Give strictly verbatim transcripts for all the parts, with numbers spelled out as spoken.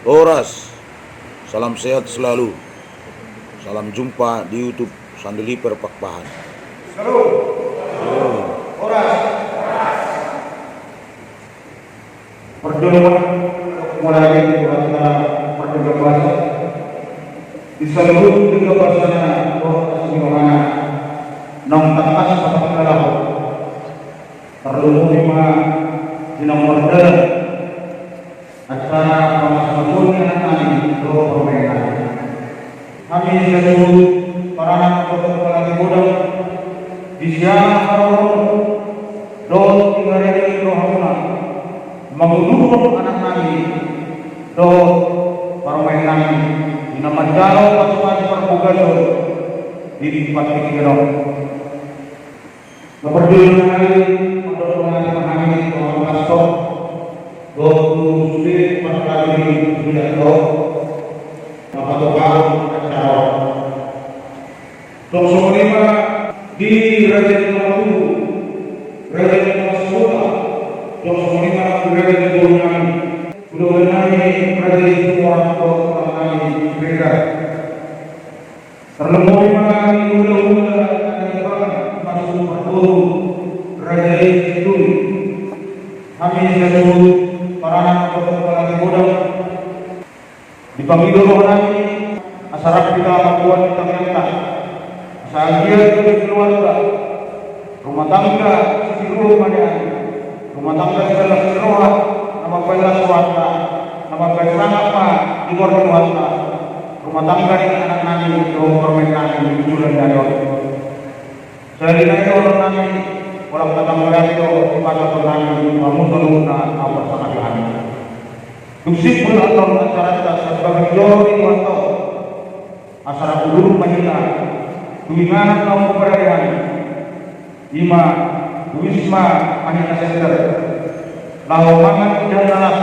Horas. Salam sehat selalu. Salam jumpa di YouTube Sandeliper Pakpahan. Salam. Horas. Parjolo ma, mulai di parjolo basa. Di saluhut di basa na rohana, naung tangkas patak na laho. Tarlumobi ma di na mardalan acara pamasumasuon ni anak nami dohot parumaen nami. Hami saluhut paranak dohot apala ni godang di siala haroro dohot di haroro ni rohamuna mangudurhon anak nami dohot parumaen nami di na manjalo pasupasu parbagason di partingkian on. Na parjolo nangkin mandok dongan ma hami tu amang pastor dohot tu sude parhalado ni sude dohot na patupahon acara on. Tong songon i ma di raja ni na martubu, raja ni na marsogot, tong songon i ma di raja ni boru nami, boru nami raja ni Situmorang dohot boru nami Siregar. Tarlumobi ma di hulahula na di bagas masuk parboru raja i Situri. Hami saluhut paranak dohot apala ni godang dipangido roha nami asa rap hita mamboan di tangiangta asa anggiat gabe keluarga rumah tangga sitiruon ma nian. Rumah tangga silas ni roha na mambahen las rohanta na mambahen sangap ma di goar ni rohanta. Rumah tangga ni anak nami dohot parumaen nami di bulan na ro on. Sahali nai dohonon nami, holan patambayan do di pasahaton nami tu hamu saluhutna na hupasangapi hami. Dung simpul annon acaranta sian bagas joro ni Tuhanta on. Asa rap udur ma hita tu inganan na umpomarade hami, i ma tu Wisma Mahina Center, laho mangan indahan na las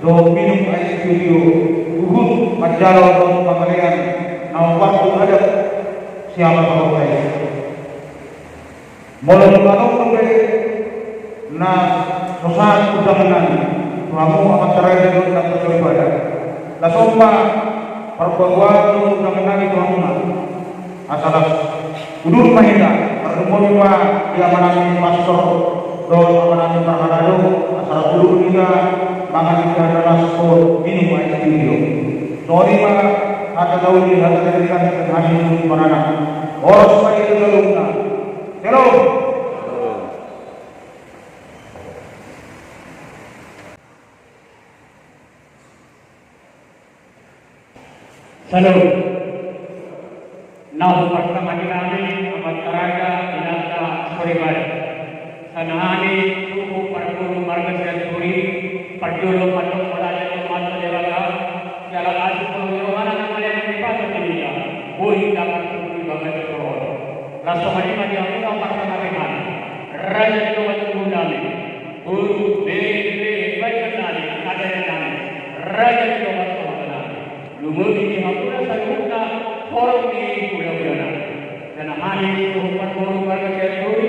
dohot minum aek sitio-tio, huhut manjalo dohot pangalean na hombar tu adat sihabatahonta i. Molo tung adong dope na so sahat undangan nami tu hamu amanta raja dohot amanta soripada, laos on ma parbaguaan dohot undangan nami tu hamuna. Asa las udur ma hita, tarlumobi ma di amanami pastor dohot amanami parhalado, asa las udur hita mangan indahan na las dohot minum aek sitio. Songon i ma hata na uli, hata na uli sian hami paranak. Horas ma di hita saluhutna. Shalom. Shalom. Na hupasangapi hami amanta raja, inanta soripada. Sian hami suhut parboru marga Sianturi, parjolo mandok mauliate tu Amanta Debata, siala asi ni rohana na mauliate di hita, boi hita martubu di bagas joro on. Laos songon i ma di hamuna hupasangapi hami, raja ni dongan tubu nami, boru, bere, bere, badean nami, sadari nami, raja ni dongan tubu nami. Lumobi di hamuna saluhutna horong ni hulahula nami. Sian hami suhut parboru marga Sianturi,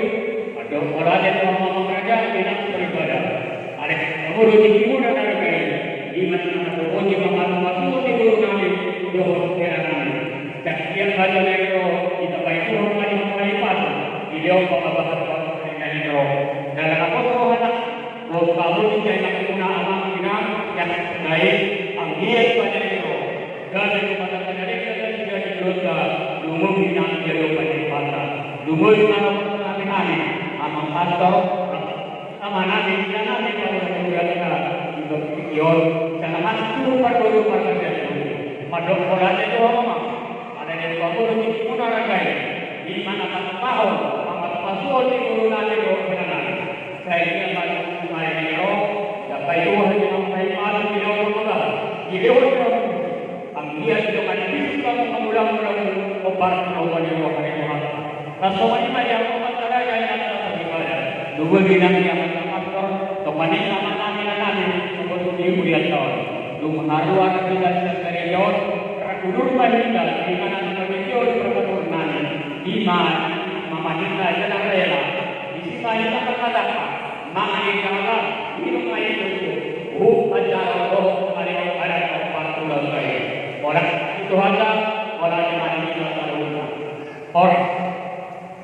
mandok mauliate tu hamu amang raja, inanta soripada. Alai molo tingkina na ragam i, i ma na mangadopi pamasumasuon ni boru nami dohot hela nami. Jala di bagas na ro on, hita paingothon ma di hamuna i pasu, dilehon pangalaho ni na ro on. Jala na poso rohana, dohot hamu di jae na muna amang inang, yang nai, anggiat badia na ro on. Gabe rumah tangga na denggan, gabe jadi keluarga, lumobi nang di adopan ni Debata. Lumobi ma na hupasangapi hami, amang pastor, amanami, inanami, parumaen ni hulahula, di bagasan tingki on, sian hami suhut parboru marga Sianturi. Mandok mauliate tu hamu amang. Alai di hamuna tingkina na ragam i, i ma na patupahon pamasumasuon ni boru nami dohot hela nami. Sai dia baru kemarin ni ro, dapat dua hari mampai malam di ro. Di ro. Anggiat di dongan bisik hamu, hamu ulaon-ulaon, hombar tu roha ni roha ni roha. Laos songon i ma di hamu amanta raja, inanta soripada. Lumobi nang di amanta pastor, tong maninna ma nami na nami, sogot di huria on. Dung haruar hita sian gareja on, rap udur ma hita di inganan panggabean ni parboruon nami. I ma, mamaninna jala rela. Disi ma hita marhalado mangan indahan, minum aek sitio, huhut manjalo dohot pangalean adat Horas. Itu saja. Horas.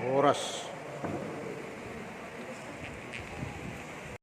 Horas.